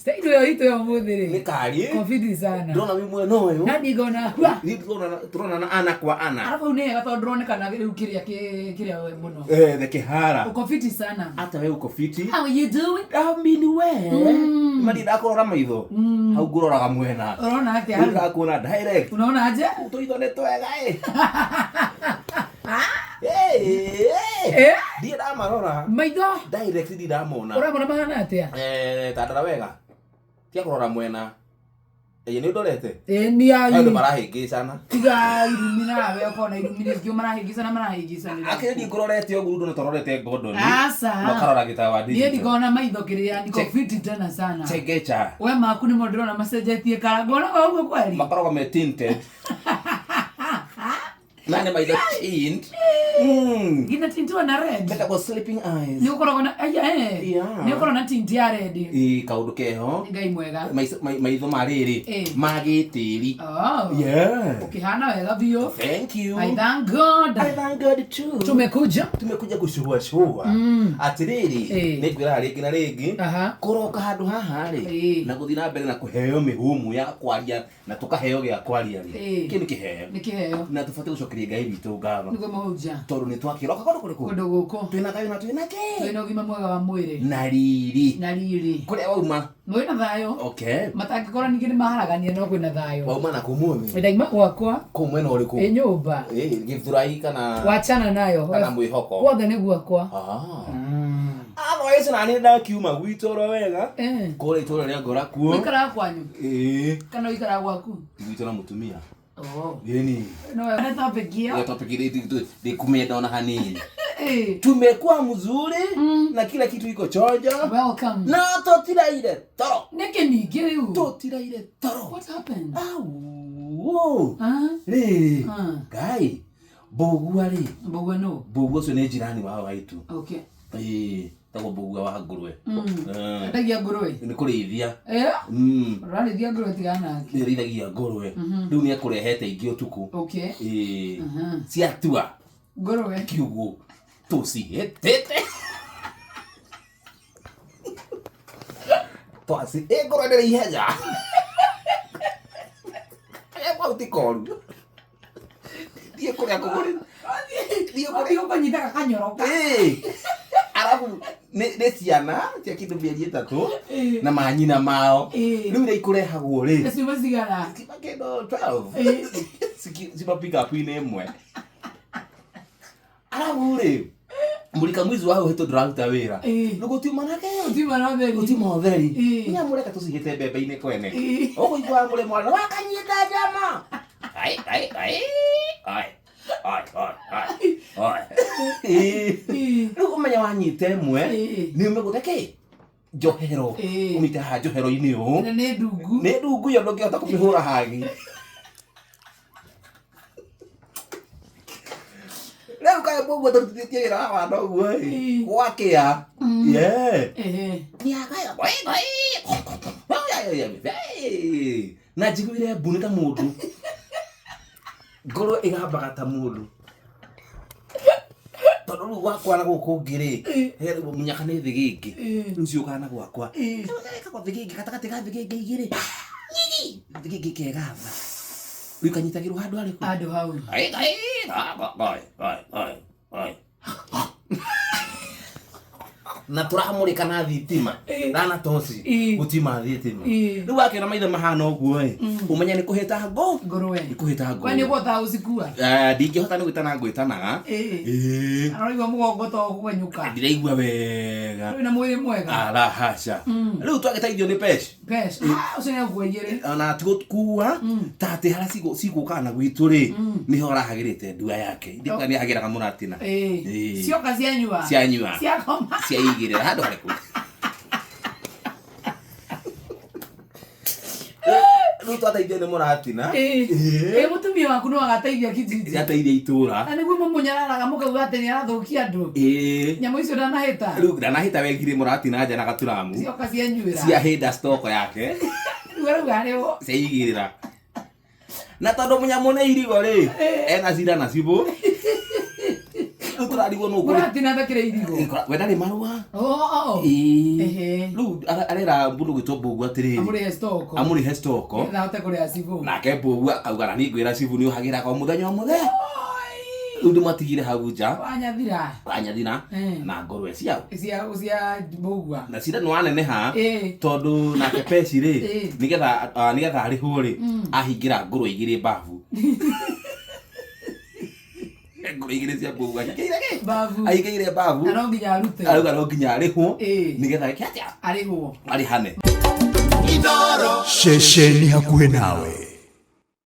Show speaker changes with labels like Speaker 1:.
Speaker 1: Staili ĩyo itũ ya ũmũthĩ
Speaker 2: Nĩ
Speaker 1: rĩ.
Speaker 2: kari.
Speaker 1: Kofidi sana.
Speaker 2: Ndĩrona wĩ mwena ũyũ.
Speaker 1: Na ndigona hua.
Speaker 2: Niĩ tũronana ana kwa ana.
Speaker 1: Arabu hau nĩ hega tondũ ndũronekana rĩu kĩrĩa kĩrĩa we mũno.
Speaker 2: Eh, the kĩhara.
Speaker 1: Uko fiti sana.
Speaker 2: Ata we uko fiti.
Speaker 1: How are you doing?
Speaker 2: I mean we. Mani ndakũrora maitho. Hau ngũroraga mwena.
Speaker 1: Ũrona atĩa
Speaker 2: Rĩu
Speaker 1: hau?
Speaker 2: ndakuona direct.
Speaker 1: Unaona aje?
Speaker 2: Tũitho nĩ twega ĩ. Hey,
Speaker 1: Eh?
Speaker 2: Ndiĩ ndamarora.
Speaker 1: Maitho
Speaker 2: Direct ndi ndamona.
Speaker 1: ũramona mahana atĩa?
Speaker 2: Eh, tandara wega. Tia kũrora mwena. Ĩĩ nĩ ũndorete.
Speaker 1: Ĩ ni ai.
Speaker 2: Andũ marahĩngĩcana.
Speaker 1: Tiga irumi nawe ũkona irumi nĩkĩo marahĩngĩcana marahĩngĩcanĩra.
Speaker 2: Akĩrĩ ndiĩ ngũrorete ũguo ndona tũrorete ngondoni.
Speaker 1: Aca.
Speaker 2: Makarora gĩtawa
Speaker 1: Niĩ
Speaker 2: digital.
Speaker 1: ndikona maitho kĩrĩa niko fiti tena sana.
Speaker 2: Chegecha.
Speaker 1: We maku nĩmo ndĩrona macenjetie kara. Ngona ũguo kweli.
Speaker 2: Makoragwo me tinted. Na nĩ maitho tint.
Speaker 1: Gina tintiwa na red.
Speaker 2: Metagwo sleeping eyes.
Speaker 1: Nĩ ũkoragwo na aya eh.
Speaker 2: Yeah.
Speaker 1: Nĩ ũkoragwo na tint ya red.
Speaker 2: Ĩ kaũndũ keho.
Speaker 1: Ngai mwega.
Speaker 2: Maitho ma rĩrĩ
Speaker 1: Eh.
Speaker 2: ma gĩtĩri.
Speaker 1: Oh.
Speaker 2: Yeah.
Speaker 1: Ukihana wega biũ.
Speaker 2: Thank you.
Speaker 1: I thank God.
Speaker 2: I thank God too.
Speaker 1: Tumekuja.
Speaker 2: Tumekuja gũcuacua. Atĩrĩrĩ,
Speaker 1: Eh.
Speaker 2: nĩ ngwĩraga rĩngĩ na rĩngĩ
Speaker 1: Aha.
Speaker 2: kũroka handũ haha rĩ
Speaker 1: Eh.
Speaker 2: na gũthiĩ na mbere na kũheo mĩhũmũ ya kwaria na tũkaheo gĩa kwaria rĩ
Speaker 1: Eh.
Speaker 2: kĩu nĩ kĩheo
Speaker 1: Nĩ kĩheo.
Speaker 2: na tũbatiĩ gũcokeria Ngai witũ ngatho
Speaker 1: Nĩguo mũhunjia.
Speaker 2: tondũ nĩ twakĩroka kũndũ kũrĩkũ
Speaker 1: Kũndũ gũkũ.
Speaker 2: twĩna thayũ na twĩna kĩ
Speaker 1: Twĩna ũgima mwega wa mwĩrĩ.
Speaker 2: na riri
Speaker 1: Na riri.
Speaker 2: kũrĩa wauma
Speaker 1: Mwĩna thayũ.
Speaker 2: okay
Speaker 1: Matangĩkorwo ningĩ nĩ maharagania no kwĩna thayũ.
Speaker 2: wauma na kũmũthĩ
Speaker 1: Ndaima gwakwa
Speaker 2: kũu mwena ũrĩkũ
Speaker 1: ĩ nyũmba.
Speaker 2: Eh, gĩthurai kana
Speaker 1: Wachana nayo.
Speaker 2: kana mwĩhoko
Speaker 1: Guothe nĩ gwakwa.
Speaker 2: Ah. Otherwise na nĩ ndakiuma gwitũ oro wega
Speaker 1: Eh.
Speaker 2: kũrĩa itũũra rĩa ngora kuo
Speaker 1: Ũikaraga kwanyu
Speaker 2: ĩĩ
Speaker 1: kana ũikaraga gwaku?
Speaker 2: gwitũ na mũtumia
Speaker 1: Oh.
Speaker 2: ĩni
Speaker 1: No, nĩ topic
Speaker 2: Hiyo
Speaker 1: ĩyo.
Speaker 2: topic ile ndikumenda ona hanini
Speaker 1: Eh.
Speaker 2: tumekuwa mzuri na kila kitu iko chonjo
Speaker 1: Welcome.
Speaker 2: na tũtiraire toro
Speaker 1: Nĩkĩ ningĩ rĩu?
Speaker 2: tũtiraire toro
Speaker 1: What happened?
Speaker 2: Au.
Speaker 1: Ah?
Speaker 2: Rĩrĩ
Speaker 1: Ah.
Speaker 2: ngai mbũgua rĩ
Speaker 1: Mbũgua nũ?
Speaker 2: mbũgua ũcio nĩ jirani wao waitu
Speaker 1: Okay.
Speaker 2: ĩĩ tagwo mbũgua wa ngũrwe Eh,
Speaker 1: Endagia ngũrwe.
Speaker 2: nĩ kũrĩithia
Speaker 1: Eh?
Speaker 2: Mm,
Speaker 1: Ũrarĩithia ngũrwe tigana nake.
Speaker 2: nĩ ĩrĩithagia ngũrwe rĩu nĩ ekũrehete ingĩ ũtukũ
Speaker 1: Okay.
Speaker 2: Ĩĩ
Speaker 1: Mhm.
Speaker 2: ciatua
Speaker 1: Ngũrwe.
Speaker 2: kiugo tũcihĩtĩte twaci ĩ ngũrwe ndĩrĩ ihenya ĩ mau ti koru thiĩ kũrĩa kũgũrĩ thiĩ kũrĩa
Speaker 1: Ũthiĩ ũkanyita gakanyoroka.
Speaker 2: Ĩ, arabu nĩ ciana cia kĩndũ mĩeri ĩtatũ
Speaker 1: Ĩ.
Speaker 2: na manyina mao
Speaker 1: Ĩ.
Speaker 2: rĩu iria ikũrehagwo rĩ
Speaker 1: Ciuma cigana.
Speaker 2: ciuma kĩndũ 12
Speaker 1: Ĩ.
Speaker 2: Ciuma pick-up-inĩ ĩmwe arabu rĩ mũrika mwizi wa hau hĩtũ ndũraruta wĩra
Speaker 1: Ĩ.
Speaker 2: rĩu gũtiuma nake
Speaker 1: Gũtiuma na ũtheri.
Speaker 2: gũtiuma ũtheri
Speaker 1: Ĩ.
Speaker 2: nya mũreka tũcihĩte mbembe-inĩ kwene
Speaker 1: Ĩ.
Speaker 2: ũkũigua mũrĩ mwana wakanyita njama ai ai ai ai ai ai ai ai Ĩ.
Speaker 1: Ĩ.
Speaker 2: rĩu ũmenya wanyita ĩmwe
Speaker 1: Ĩ.
Speaker 2: nĩ ũmĩgũte kĩ njohero
Speaker 1: Ĩ.
Speaker 2: ũmĩte haha njohero-inĩ ũũ
Speaker 1: Na nĩ ndungu.
Speaker 2: nĩ ndungu ĩyo ndũngĩhota kũmĩhũra hagi rĩu kaĩ mũguo tũrutithĩtie wĩra wa wana ũguo ĩ
Speaker 1: Ĩ.
Speaker 2: gwakĩa ye
Speaker 1: Ehe.
Speaker 2: na njiguire mbu nĩ ta mũndũ ngũrwe ĩgambaga ta mũndũ tondũ rĩu gwakwa na gũkũ ũngĩ rĩ mũnyaka nĩ thĩgĩngĩ
Speaker 1: Ĩ.
Speaker 2: rĩu ciũkaga na gwakwa
Speaker 1: Ĩ.
Speaker 2: ĩkagwo thĩgĩngĩ gatagatĩ ga thĩgĩngĩ igĩrĩ thĩgĩngĩ ĩkegatha rĩu kanyitagĩrwo handũ harĩkũ
Speaker 1: Handũ hau.
Speaker 2: Ai, ai, ai, ai, ai, ai. na tũramũrĩka na thitima
Speaker 1: Ĩ.
Speaker 2: na na toci
Speaker 1: Ĩ.
Speaker 2: gũtima thitima
Speaker 1: Ĩ.
Speaker 2: rĩu wakĩona maitho mahana ũguo ĩ ũmenye nĩ kũhĩta ngũ
Speaker 1: Ngũrwe.
Speaker 2: nĩ kũhĩta
Speaker 1: Kwa nĩ
Speaker 2: ngũ
Speaker 1: ũkũhota gũcikua.
Speaker 2: Eh, ndingĩhota nĩ gwĩtana ngwĩtanaga
Speaker 1: Ĩ.
Speaker 2: Ĩ.
Speaker 1: Araigua mũgongo to kũgwenyũka.
Speaker 2: ndiraigua wega
Speaker 1: Wĩna mwĩrĩ mwega.
Speaker 2: ala haca rĩu twagĩteithio nĩ pesh
Speaker 1: Pesh. Ah, ũcio nĩ agũkua igĩrĩ.
Speaker 2: ona ti gũkua ta atĩ harĩa cigũkaga na gwitũ rĩ nĩho arahagĩrĩte ndua yake ndikuga nĩ ahagĩraga mũratina
Speaker 1: Ĩ.
Speaker 2: Ĩ.
Speaker 1: Cioka cianyua.
Speaker 2: Cianyua.
Speaker 1: Ciakoma.
Speaker 2: ciaigĩrĩra handũ harĩkũ Rĩu twateithio nĩ mũratina
Speaker 1: Ĩ. Ĩ mũtumia waku no agateithia kijiji.
Speaker 2: ateithia itũra
Speaker 1: Na nĩguo mũmũnyararaga mũkauga atĩ nĩ arathũkia andũ.
Speaker 2: ĩĩ
Speaker 1: Nyamũ icio ndanahĩta.
Speaker 2: rĩu ndanahĩta wegire mũratina nja na gaturamu
Speaker 1: Cioka cianyuĩra.
Speaker 2: ciahĩnda stoko yake
Speaker 1: Rĩu arauga harĩ
Speaker 2: ciaigĩrĩra na tondũ mũnyamũ nĩ irigo rĩ ena cira na cibũ. Rĩu Tũrarigwo nũ
Speaker 1: Mũratina thakĩre irigo.
Speaker 2: We ndarĩ marũa.
Speaker 1: Oh.
Speaker 2: Ĩĩ.
Speaker 1: Ehe.
Speaker 2: Rĩu arera mũndũ gwĩtwo Mbũgua atĩrĩrĩ,
Speaker 1: Amũrĩhe stoko.
Speaker 2: amũrĩhe stoko.
Speaker 1: Nĩgetha ahote kũrĩha cibũ.
Speaker 2: Nake Mbũgua akauga na niĩ ngwĩra cibu nĩ ũhagĩraga o mũthenya o mũthenya. Rĩu ndĩmatigire hau nja.
Speaker 1: Wanyathira.
Speaker 2: Wanyathira.
Speaker 1: Eh.
Speaker 2: Na ngũrwe ciao.
Speaker 1: Cia Mbũgua.
Speaker 2: Na cira nĩ waneneha.
Speaker 1: Ĩĩ.
Speaker 2: Tondũ nake Peci rĩ,
Speaker 1: Ĩĩ.
Speaker 2: nĩgetha arĩhwo rĩ, ahingĩra ngũrwe igĩrĩ babu. Ngũrwe igĩrĩ cia Mbũgua ahingĩire kĩ?
Speaker 1: Babu.
Speaker 2: Ahingĩire babu.
Speaker 1: Na no nginya arute.
Speaker 2: Arauga no nginya arĩhwo
Speaker 1: Ĩĩ.
Speaker 2: nĩgetha eke atĩa?
Speaker 1: Arĩhwo.
Speaker 2: Arĩhane.
Speaker 3: Ceceni hakuhĩ nawe.